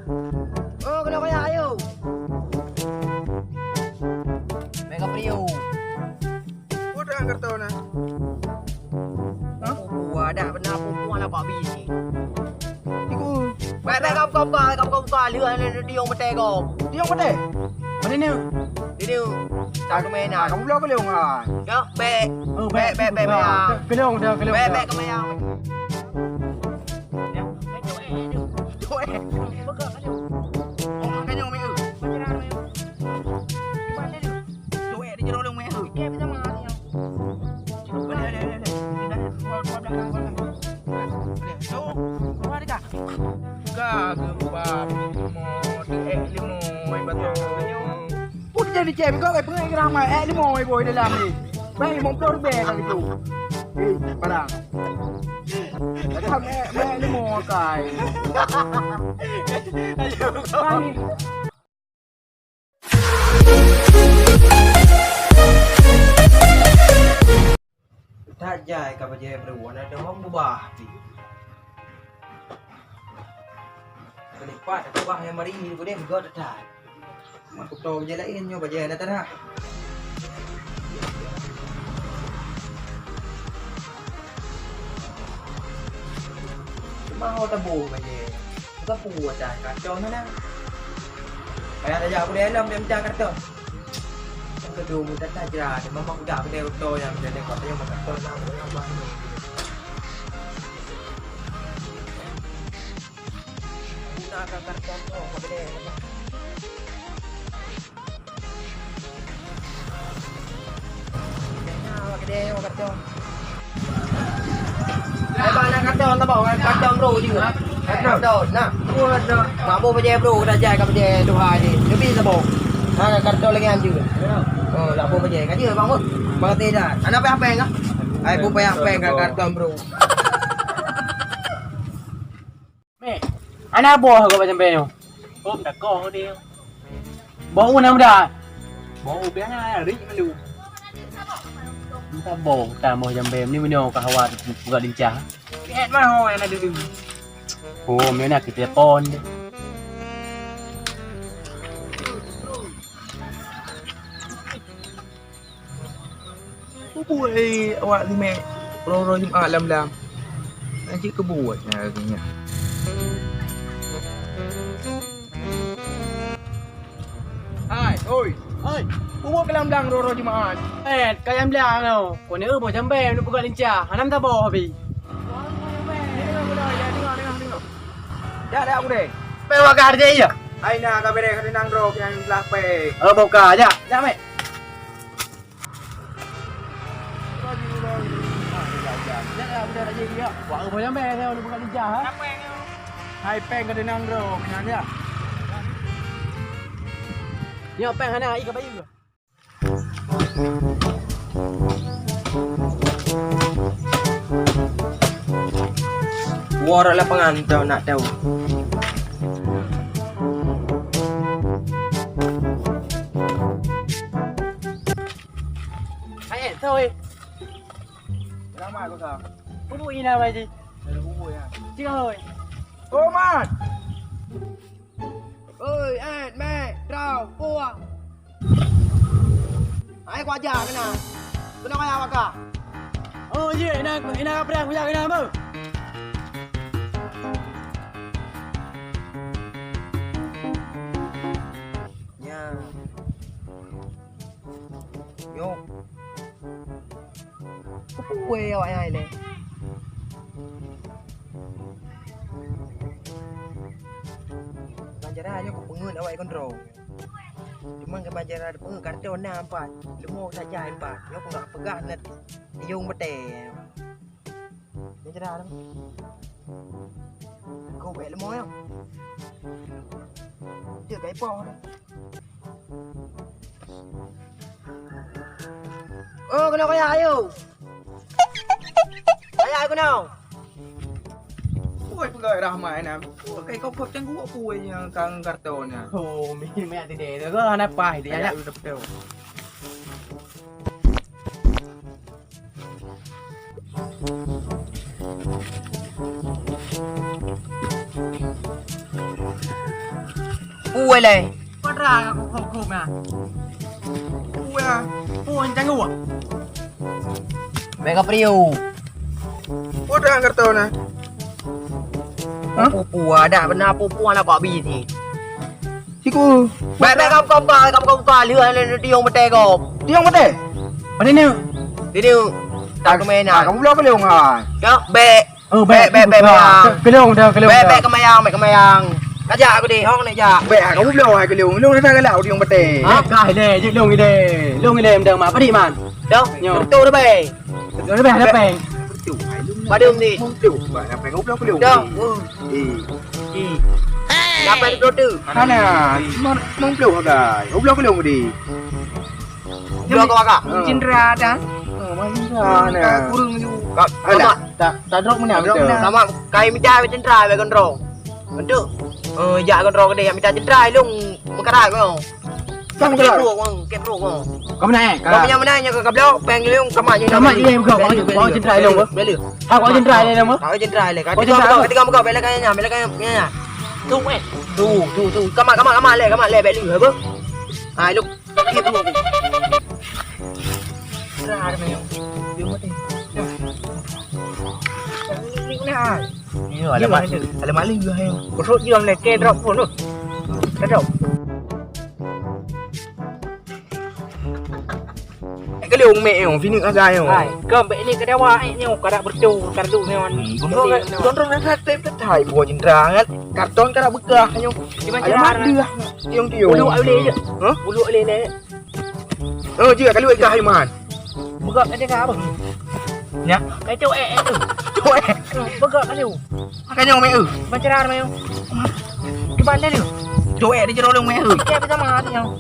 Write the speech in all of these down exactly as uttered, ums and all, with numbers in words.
Oh, keunoe kaya, ayo. Mega Priu. Udah karton na. Hah? Wah, dah pernah perempuan apa bisi. Iku. Baik, baik, kau buka, buka, kau buka, buka. Lihat, lihat, lihat, dia orang betul kau. Dia orang betul? Mana ni? Dia, dia. Satu main, ah. Kamu belum, belum, ah? Ya, baik. Oh, baik, baik, baik, baik, ah. Kelong, dah, kelong, baik, dah. Baik, kau main, ah. Ya, kau jauh, eh, jauh. Jauh, eh. Pegang, kau jauh. Oh, kau jauh, main, eh. Macam mana, main? Cuba, dia, dia. Jauh, eh, dia jauh, main, eh. Okey, macam mana ni, ya? Ka geuba limo, deuek limo, eh, batong. Pun jadi cewek kau, eh, peungeut ramai, eh, limo, eh, boy dalam ni. Baik, lima puluh ribu kan itu. Eh, barang. Macam, eh, eh, limo kai. Ayo, kau. Tajai ka bajèe brôk, na dong beubah pih. Keulipat, beubah nyang mari, udép gèt that. Mak kuto bajèe laén nyoe bajèe na tarah. Teuma ho taboh bajèe. Bukan puwoe dah karton mana. Payah tajak aku dalam dia minta karton. Yang kedua minta tajak dia memang udah aku dari utoh yang dia lekot dia makan karton lah. Gunakan karton tu apa dia. Eh, bang, nak karton tak, bang? Karton bro juga. Karton. Nah. Mak bro bajèe bro, dah jai ka bajèe tuha je. Lebih tak, bang? Ha, karton lagi anjur. Oh, tak apa bajèe. Kaji bang, bang. Bang kata dah. Anak apa-apa enggak? Ai pun payah apa enggak karton bro. Meh, ana boh kau macam beno. Oh, dah kau dia. Bau nama dah. Bau biasa rik malu. Entah bau tambah jam bem ni menyo ka hawa buka lincah. Lihat mah ho yang ada dulu. Oh, mana kita telepon. Peue buet awak leumèe uroe-uroe Jumat lam blang? Hana jeuet keu buet nyan lagèe nyan. Hai, oi. Hai, peue buet keu lam blang uroe-uroe Jumat? Eh, ka lam blang nyoe. Kon eu boh jambèe, nyoe peugah lincah. Hana meusaboh pih. Dak, dak, udeh. Pèng wak ka hareuti ya? Hai na ka bereh, ka teunang droe nyang blah pèng. Oh, buka aja. Jak, meh. Hai pèng ka teunang droe nyan ya. Nyoe pèng hana, i ka bayeue. Woe rot lapangan tau nak tau. Hai, eh, tau, eh. Selamat, Bang. Peue buet ina, Bai Ji? Ada bubur ya. Cik, oi. Oh, man. Oi, eh, meh, trau, puah. Hai, ku aja kena. Kena kaya maka. Oh, ye, ina, ina preh ku aja kena, beuh. Ya. Yo. Kupeue awak nyan ilèe? Banjara nyoe kupeungeut awak ikon droe. Cuma keu banjara peungeut karton na empat, leumo saja empat. Nyoe ku nak peugah na tiong beutée. Banjara tu. Kau baik leumo nyoe. Dia baik poh tu. Oh, keunoe kaya ayo. Kaya ayo keunoe. Oi, peugah Rahmat na. Oi, kai kau kop canggu aku nyang kang karton na. Oh, mi mi ati deh. Kau hana pah dia ya. Betul. Ue lé. Padra ka kok-kok na. Ue, ue cangguek. Bèk ka priu. Padra kartu na. Hah? Pupu, ada beuna pupu anak kok bisi. Siku. Bèk, bèk, kamu, kamu, kamu, kamu, kamu, lihat, lihat, lihat, tiong betai kau. Tiong betai? Mana ni? Ini, tak kemana? Ah, kamu belum, belum, ah. Kau, bèk. Oh, bèk, bèk, bèk, bèk, bèk. Keulong dah, keulong dah. Bèk, bèk, keumayang, bèk, keumayang. Kajak aku deh, hong nak jak. Bèk, kamu belum, ah, keulong. Long dah galak, tiong betai. Ha? Kah ilèe, jeuet long ilèe. Long ilèe, mendang mak. Padik man. Dah, nyoe. Betul dah, bèk. Betul dah, bèk, dah, bèk. Padum ni. Betul, bèk, dah, bèk. Goblok, goblok. Dah. Eh. Eh. Lapan puluh tu. Mana? Lima puluh, guys. Goblok, goblok, deh. Dua kau kakak. Cendera dah. Oh, mana? Kurung tu. Kak, alah, tak, tak drop mana? Drop mana? Sama kai mita cendera bagi gondrong. Untuk, eh, jak gondrong gede, mita cendera ilong meukarat kau. Kau meukarat? Kep bro, kau. Kau mana, eh? Kau punya mana nya kau blok, peng ilong kamat je. Kamat je, kau, kau, kau cendera ilong, kau. Bela. Ha, kau cendera ilong, kau. Kau cendera ilong. Kau cendera ilong. Ketika muka, bela kayaknya, bela kayaknya. Tu, eh. Tu, tu, tu. Kamat, kamat, kamat, leh, kamat, leh, bela, apa? Ha, ilong. Iya, alamat, alamat lagi, hai. Kosong je dalam leke drop pun tu. Drop. Eh, kali ong mek ong, fini agak ong. Hai, kau bek ni ke dewa, eh, nyoh, kada bertu, kardu nyoh. Hmm, gondrong, gondrong nak kata, kata, hai, buah jendera, kan? Karton kada bekah, nyoh. Alamat dia. Tiong-tiong. Bulu boleh je. Hah? Bulu boleh le. Oh, jeuet ka luwet kah, Iman. Begak ka dia ka apa? Nyak. Ka cok eh, eh tu. Cok eh. Hmm, begak ka dia. Makanya ome eu. Bacara ame eu. Kiban dia tu. Cok eh, dia jero ome eu. Dia bisa mati nyau.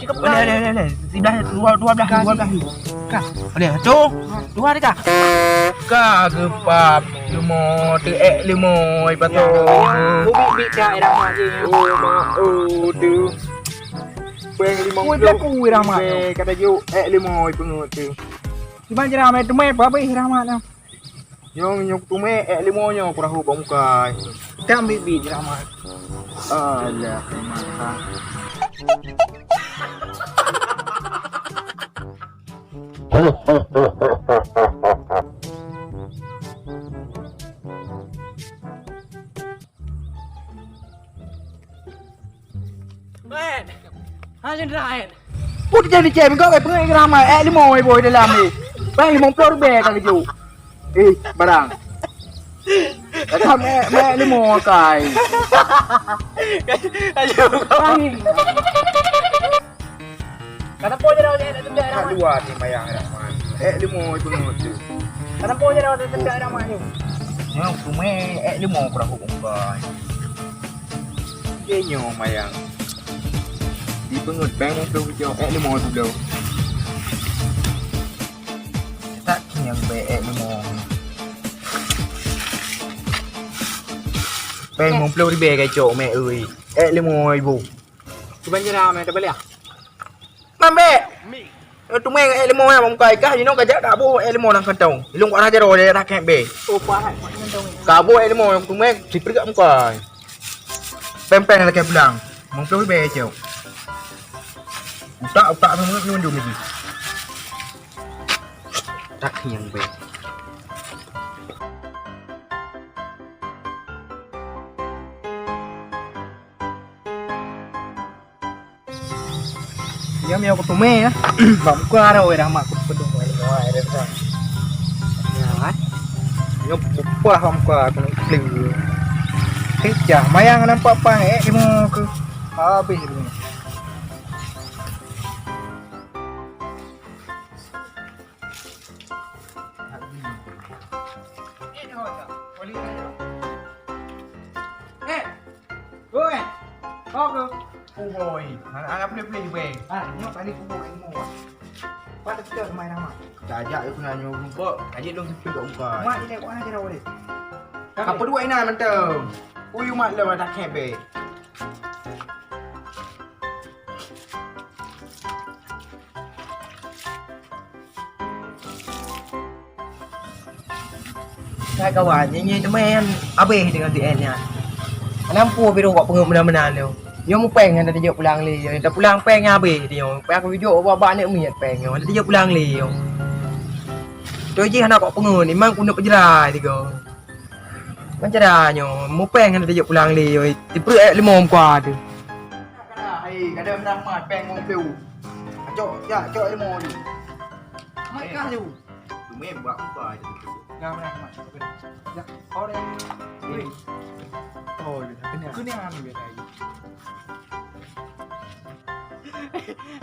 Cakap boleh, boleh, boleh, boleh. Sebelah, dua, dua belah, dua belah. Kah. Boleh, satu, dua, tiga. Ka geupap leumo, teu ék leumo, ipatong. Bubit-bit dah, irama je. Oh, mak, oh, tu. Peng limong ploh. Ui, belaku, irama. Peng, kata juk, ék leumo, ipeungeut tu. Iban jira, mé teumé, babeh, irama tu. Nyong, nyong teumé, ék leumo nyoe, perahu bak muka. Tak ambil bit, irama. Alah, irama. Mat. Ha, Jendra, Mat. Pun jadi cem kau, eh, pengen ramai, eh, lima, eh, boy dalam ni. Bang, lima puluh ribu kali ju. Eh, barang. Kata mek, mek lima kai. Ayo, kau. Bang. Kenapa je dah nak tendang dah, Mat? Dua ni mayang dah, Mat. Eh, lima itu ngut tu. Kenapa je dah nak tendang dah, Mat, ni? Nyoe tu meh, eh, lima perahu bungkai. Dia nyoe mayang. Di pengut bang tu jauh, eh, lima tu jauh. Tak kenyang be, eh, lima. Bang, lima puluh ribu kacau, mek, ui. Eh, lima ribu. Cuba jera, meh, tak boleh, ah? Mambek. Eh, tu meh, eh, lima, eh, bang kai kah, inoe kajak tak boh, eh, lima nang kantong. Ilung kok raja roh, dia rakyat be. Oh, pahat, pahat kantong. Ka boh, eh, lima, tu meh, si pergak muka. Peng-peng lagi pulang. Mungkin be, cok. Utak, utak, semua, ni undung lagi. Tak yang be. Ya, miyueb kuteumé, ya. Bak muka dah, weh, dah mak kupeudong, weh, muai dah, dah. Ya, kan? Nyoe peupah bak muka, keuneuk klik. Kecah, mayang nampak pah, eh, ilmu ke. Habis ilmu. Eh, kok ke? Kuboi. Anak-anak boleh-boleh, weh. Ah, nyoe kali kuboi ilmu. Pada kita main nama. Tajak aku nak nyoe rumpok, tajak dong sepi kat muka. Mak, dia kok nak kira boleh? Apa dua ina mantap? Uyu mak lama tak kebek. Hai kawan, nyan, nyan teuma nyan habéh deungon duet nyan. Hana mampu pih rôh bak peungeuet meunan-meunan nyoe. Nyoe mupéng hana tajok pulang lé. Nyoe tapulang péng habéh nyoe. Péng kujok bak-bak aneuk miet péng nyoe. Hana tajok pulang lé nyoe. Toh jih hana kok peungeut, iman keuneuk peujrai tiga. Macam mana nyoe? Mupéng hana tajok pulang lé nyoe. Tiprek ayat lima muka tu. Hai, kada rahmat péng wong tu. Acok, ya, acok ilmu ni. Mai kah tu. Tumé buat muka tu. Dah rahmat. Ya, orang. Weh. Oh, dia kena. Kena anu dia tadi.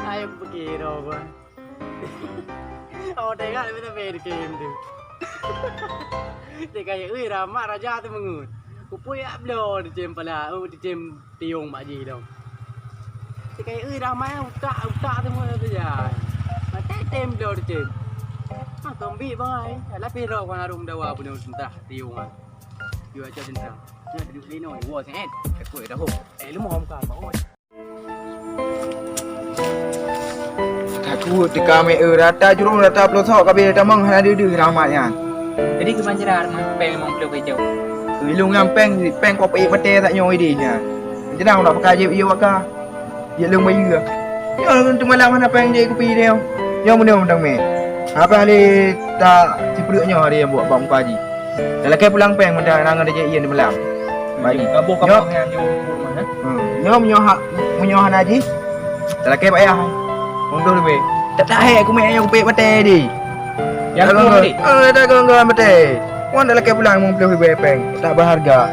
Ayo pikir apa? Oh, tengok dia sampai di game tu. Dia kaya, "Ui, Rahmat raja tu mengut." Kupui yak bloe di cem pala, oh, di cem tiung mak ji dong. Dia kaya, "Ui, Rahmat utak, utak tu mengut tu ya." Mata tem bloe di cem. Ha, kombi bai. Alah piro kau narung dawa bunuh tentah tiung ah. Jua cak tentang. Dia duduk lino, wah sengit. Takut dah hok. Eh, lu mau buka apa? Takut teuka mé eu rata jurông rata peulosok kabeh tamong hana deuh-deuh Rahmat nyan. Jadi keubanjira Rahmat péng limong ploh keu jauh. Ilung nyang péng, péng kop ék maté tak nyoe idéh nyan. Jenang nak pakai jeb ié waka. Jeb lông bayeue. Nyoe teuma lam hana péng jeb kupi dia. Nyoe meunyoe mantong mé. Apa lé tak sipeureuek nyoe hari yang buat bak muka ji. Dah lakée pulang péng mantong nang ada jeb ié di malam. Bagi. Kaboh-kaboh nyoe. Nyan nyoe. Hmm. Nyoe meunyoe ha-, meunyoe hana jih, talakée bak yah. Mundur leubeh. Tak tahe aku mek nyang kupek batée di. Yang tu tadi? Eh, dah gong-gong batée. Wan talakée pulang limong ploh ribu péng. Tak berharga.